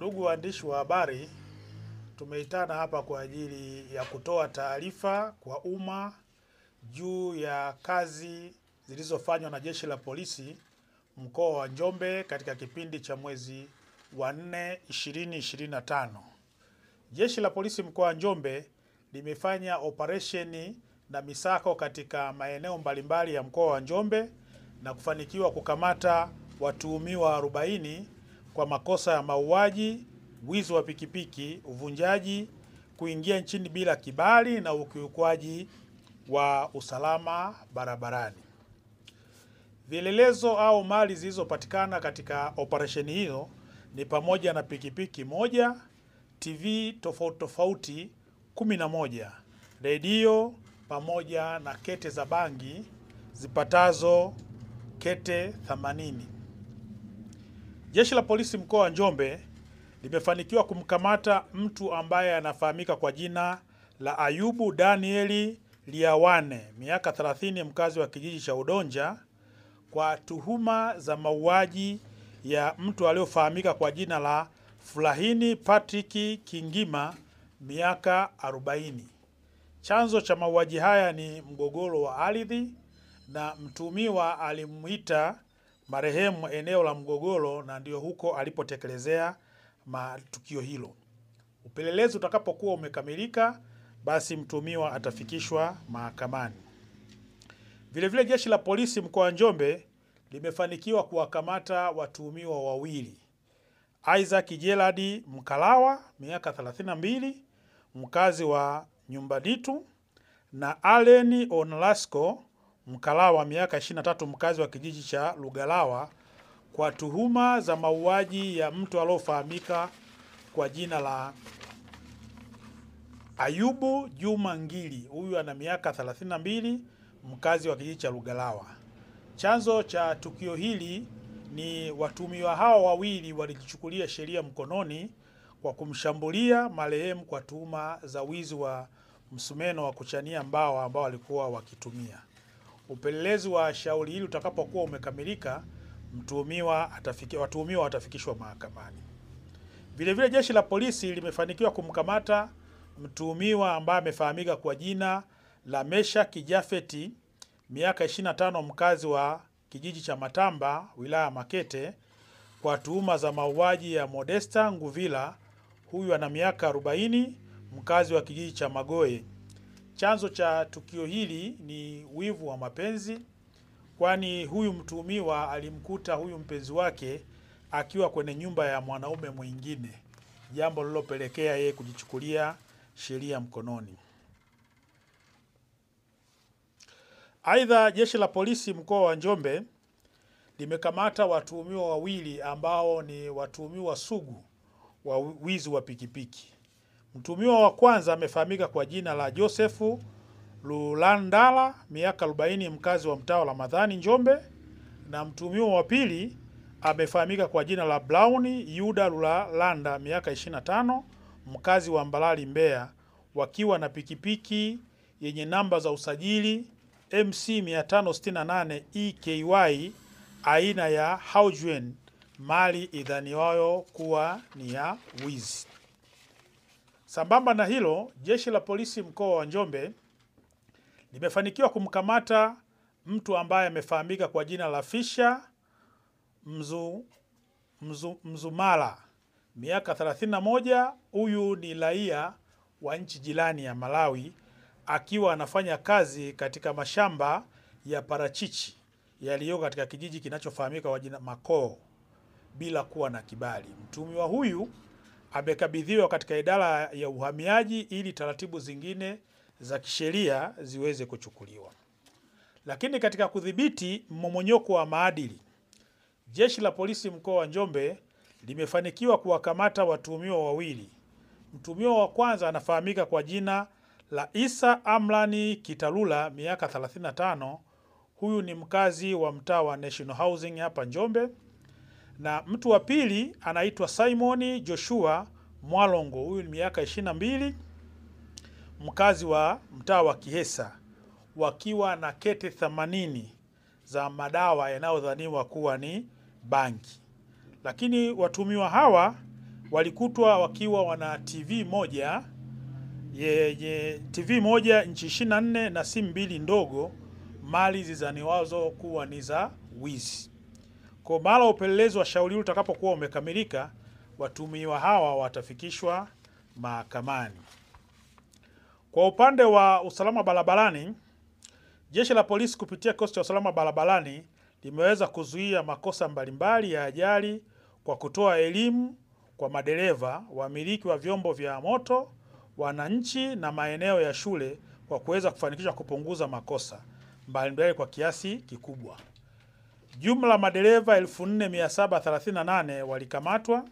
Ndugu waandishi wa habari, tumeitana hapa kwa ajili ya kutoa taarifa kwa umma juu ya kazi zilizofanywa na Jeshi la Polisi mkoa wa Njombe katika kipindi cha mwezi wa 4 2025. Jeshi la Polisi mkoa wa Njombe limefanya operesheni na misako katika maeneo mbalimbali ya mkoa wa Njombe na kufanikiwa kukamata watuhumiwa 40 kwa makosa ya mauaji, wizi wa pikipiki, uvunjaji, kuingia nchini bila kibali na ukiukwaji wa usalama barabarani. Vielelezo au mali zilizopatikana katika operesheni hiyo ni pamoja na pikipiki moja, TV tofauti tofauti 11, redio pamoja na kete za bangi zipatazo kete 80. Jeshi la Polisi mkoa wa Njombe limefanikiwa kumkamata mtu ambaye anafahamika kwa jina la Ayubu Danieli Liawane, miaka 30, mkazi wa kijiji cha Udonja, kwa tuhuma za mauaji ya mtu aliyofahamika kwa jina la Fulahini Patrick Kingima, miaka 40. Chanzo cha mauaji haya ni mgogoro wa ardhi na mtuhumiwa alimuita marehemu eneo la mgogoro na ndio huko alipotekelezea matukio hilo. Upelelezi utakapokuwa umekamilika, basi mtuhumiwa atafikishwa mahakamani. Vilevile Jeshi la Polisi mkoa wa Njombe limefanikiwa kuwakamata watuhumiwa wawili, Isaac Gerald Mkalawa, miaka 32, mkazi wa Nyumbanitu, na Allen Onlasco Mkalawa, miaka 23, mkazi wa kijiji cha Lugalawa, kwa tuhuma za mauaji ya mtu aliyofahamika kwa jina la Ayubu Juma Ngili, huyu ana miaka 32, mkazi wa kijiji cha Lugalawa. Chanzo cha tukio hili ni watuhumiwa hao wawili walijichukulia sheria mkononi kwa kumshambulia marehemu kwa tuhuma za wizi wa msumeno wa kuchania mbao ambao walikuwa wakitumia. Upelelezi wa shauri hili utakapokuwa umekamilika, watuhumiwa watafikishwa mahakamani. Vilevile Jeshi la Polisi limefanikiwa kumkamata mtuhumiwa ambaye amefahamika kwa jina la Mesha Kijafeti, miaka 25, mkazi wa kijiji cha Matamba, wilaya ya Makete, kwa tuhuma za mauaji ya Modesta Nguvila, huyu ana miaka 40, mkazi wa kijiji cha Magoe. Chanzo cha tukio hili ni wivu wa mapenzi, kwani huyu mtuhumiwa alimkuta huyu mpenzi wake akiwa kwenye nyumba ya mwanaume mwingine, jambo lililopelekea yeye kujichukulia sheria mkononi. Aidha, Jeshi la Polisi mkoa wa Njombe limekamata watuhumiwa wawili ambao ni watuhumiwa sugu wa wizi wa pikipiki. Mtuhumiwa wa kwanza amefahamika kwa jina la Josefu Lulandala, miaka 40, mkazi wa mtaa wa Ramadhani, Njombe, na mtuhumiwa wa pili amefahamika kwa jina la Brown Yuda Lulalanda, miaka 25, mkazi wa Mbalali, Mbeya, wakiwa na pikipiki yenye namba za usajili MC 568 EKY aina ya Haojuen, mali idhaniwayo kuwa ni ya wizi. Sambamba na hilo, Jeshi la Polisi mkoa wa Njombe limefanikiwa kumkamata mtu ambaye amefahamika kwa jina la Fisha Mzumala, miaka 31. Huyu ni raia wa nchi jirani ya Malawi, akiwa anafanya kazi katika mashamba ya parachichi yaliyo katika kijiji kinachofahamika kwa jina Makoo bila kuwa na kibali. Mtuhumiwa huyu amekabidhiwa katika idara ya uhamiaji ili taratibu zingine za kisheria ziweze kuchukuliwa. Lakini katika kudhibiti mmomonyoko wa maadili, Jeshi la Polisi mkoa wa Njombe limefanikiwa kuwakamata watuhumiwa wawili. Mtuhumiwa wa kwanza anafahamika kwa jina la Isa Amlani Kitalula, miaka 35. Huyu ni mkazi wa mtaa wa National Housing hapa Njombe. Na mtu wa pili anaitwa Simon Joshua Mwalongo, huyu ni miaka 22, mkazi wa mtaa wa Kihesa, wakiwa na kete 80 za madawa yanayodhaniwa kuwa ni bangi. Lakini watuhumiwa hawa walikutwa wakiwa wana TV moja yenye TV moja inchi 24 na simu 2 ndogo, mali zizaniwazo kuwa ni za wizi. Kwa mara upelelezi wa shauri hili utakapokuwa umekamilika, watuhumiwa hawa watafikishwa mahakamani. Kwa upande wa usalama barabarani, Jeshi la Polisi kupitia kikosi cha usalama barabarani limeweza kuzuia makosa mbalimbali ya ajali kwa kutoa elimu kwa madereva, wamiliki wa vyombo vya moto, wananchi na maeneo ya shule kwa kuweza kufanikisha kupunguza makosa mbalimbali kwa kiasi kikubwa. Jumla madereva 4738 walikamatwa,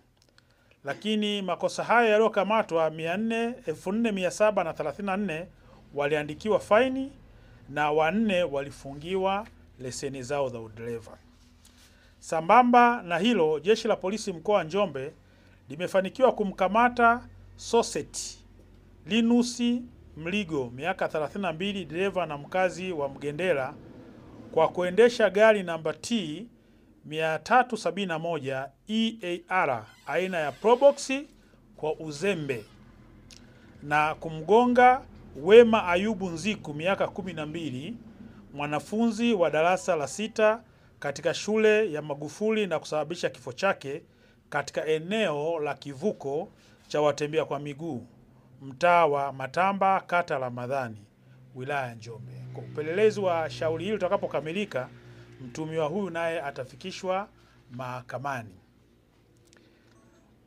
lakini makosa haya yaliyokamatwa 4734 waliandikiwa faini na 4 walifungiwa leseni zao za udereva. Sambamba na hilo, Jeshi la Polisi mkoa wa Njombe limefanikiwa kumkamata Soseti Linusi Mligo miaka 32, dereva na mkazi wa Mgendela kwa kuendesha gari namba T 371 EAR aina ya Probox kwa uzembe na kumgonga Wema Ayubu Nziku miaka 12, mwanafunzi wa darasa la 6 katika shule ya Magufuli na kusababisha kifo chake katika eneo la kivuko cha watembea kwa miguu mtaa wa Matamba, kata Ramadhani, wilaya ya Njombe. Kwa upelelezi wa shauri hili utakapokamilika, mtuhumiwa huyu naye atafikishwa mahakamani.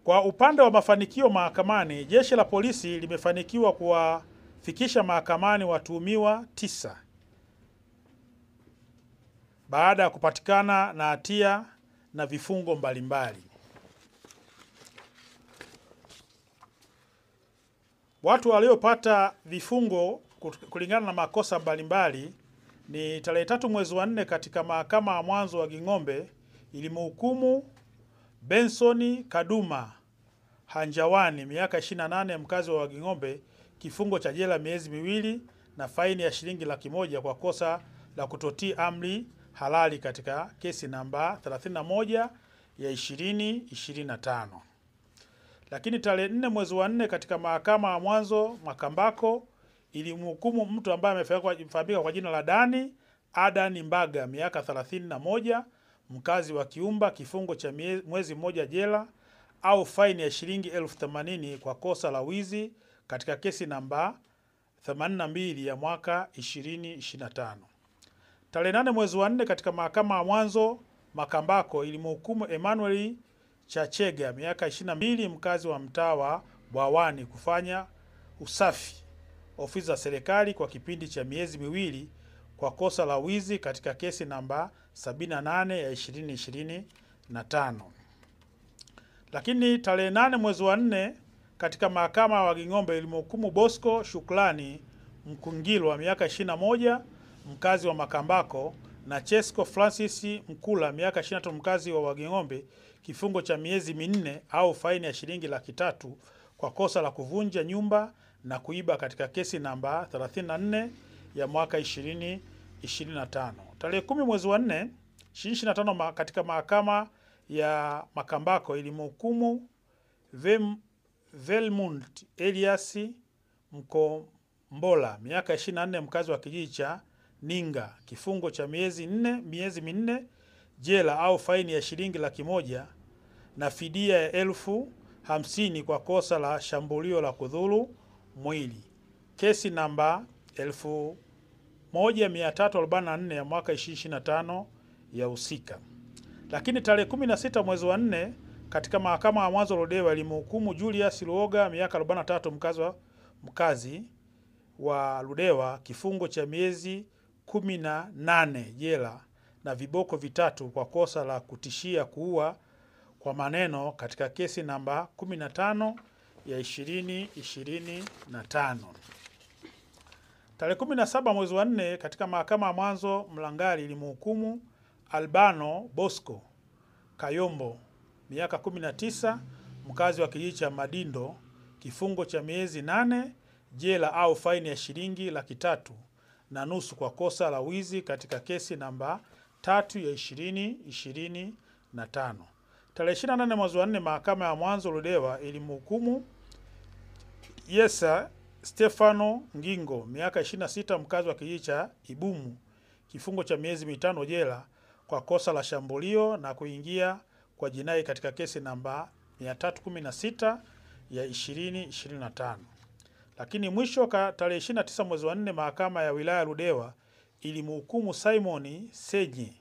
Kwa upande wa mafanikio mahakamani, Jeshi la Polisi limefanikiwa kuwafikisha mahakamani watuhumiwa 9 baada ya kupatikana na hatia na vifungo mbalimbali. Watu waliopata vifungo kulingana na makosa mbalimbali ni tarehe 3 mwezi wa 4 katika mahakama ya mwanzo wa Ging'ombe ilimhukumu Benson Kaduma Hanjawani miaka 28, mkazi wa Ging'ombe, kifungo cha jela miezi 2 na faini ya shilingi 100,000 kwa kosa la kutotii amri halali katika kesi namba 31 ya 2025. Lakini tarehe 4 mwezi wa 4 katika mahakama ya mwanzo Makambako ilimhukumu mtu ambaye amefahamika kwa jina la Dani Adani Mbaga miaka 31, mkazi wa Kiumba, kifungo cha mwezi mmoja jela au faini ya shilingi 80,000 kwa kosa la wizi katika kesi namba 82 ya mwaka 2025. Tarehe 8 mwezi wa 4 katika mahakama ya mwanzo Makambako ilimhukumu Emmanuel Chachega miaka 22, mkazi wa mtaa wa Bwawani, kufanya usafi ofisi za serikali kwa kipindi cha miezi 2 kwa kosa la wizi katika kesi namba 78 ya 2025. Lakini tarehe 8 mwezi wa 4 katika mahakama wa Ging'ombe ilimhukumu Bosco Shukrani Mkungilwa miaka 21, mkazi wa Makambako, na Chesco Francis Mkula miaka 23, mkazi wa Waging'ombe, kifungo cha miezi 4 au faini ya shilingi 300,000 kwa kosa la kuvunja nyumba na kuiba katika kesi namba 34 ya mwaka 2025. Tarehe 10 mwezi wa 4 2025 katika mahakama ya Makambako ilimhukumu Velmund Elias Mkombola miaka 24, mkazi wa kijiji cha Ninga, kifungo cha miezi 4 jela au faini ya shilingi 100,000 na fidia ya 50,000 kwa kosa la shambulio la kudhuru mwili. Kesi namba 1344 ya mwaka 2025 ya husika. Lakini tarehe 16 mwezi wa 4 katika mahakama ya mwanzo Ludewa ilimhukumu Julius Luoga miaka 43, mkazi wa Ludewa, kifungo cha miezi 18 jela na viboko 3 kwa kosa la kutishia kuua kwa maneno katika kesi namba 15 ya 2025. Tarehe 17 mwezi wa 4 katika mahakama ya mwanzo Mlangali ilimhukumu Albano Bosco Kayombo miaka 19, mkazi wa kijiji cha Madindo, kifungo cha miezi 8 jela au faini ya shilingi 350,000 kwa kosa la wizi katika kesi namba 3 ya 2025. Tarehe 28 mwezi wa 4 mahakama ya mwanzo Ludewa ilimhukumu Yesa Stefano Ngingo miaka 26 mkazi wa kijiji cha Ibumu kifungo cha miezi 5 jela kwa kosa la shambulio na kuingia kwa jinai katika kesi namba 316 ya 2025. Lakini mwisho tarehe 29 mwezi wa 4 mahakama ya wilaya Ludewa ilimhukumu Simon Senye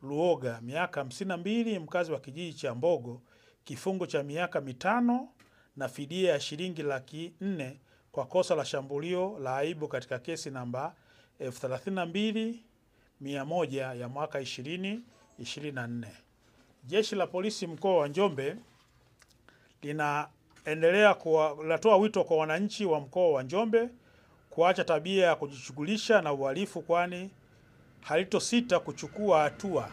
Luoga miaka 52 mkazi wa kijiji cha Mbogo kifungo cha miaka 5 na fidia ya shilingi 400,000 kwa kosa la shambulio la aibu katika kesi namba 32100 ya mwaka 2024. Jeshi la Polisi mkoa wa Njombe linaendelea linatoa wito kwa wananchi wa mkoa wa Njombe kuacha tabia ya kujishughulisha na uhalifu, kwani halitosita kuchukua hatua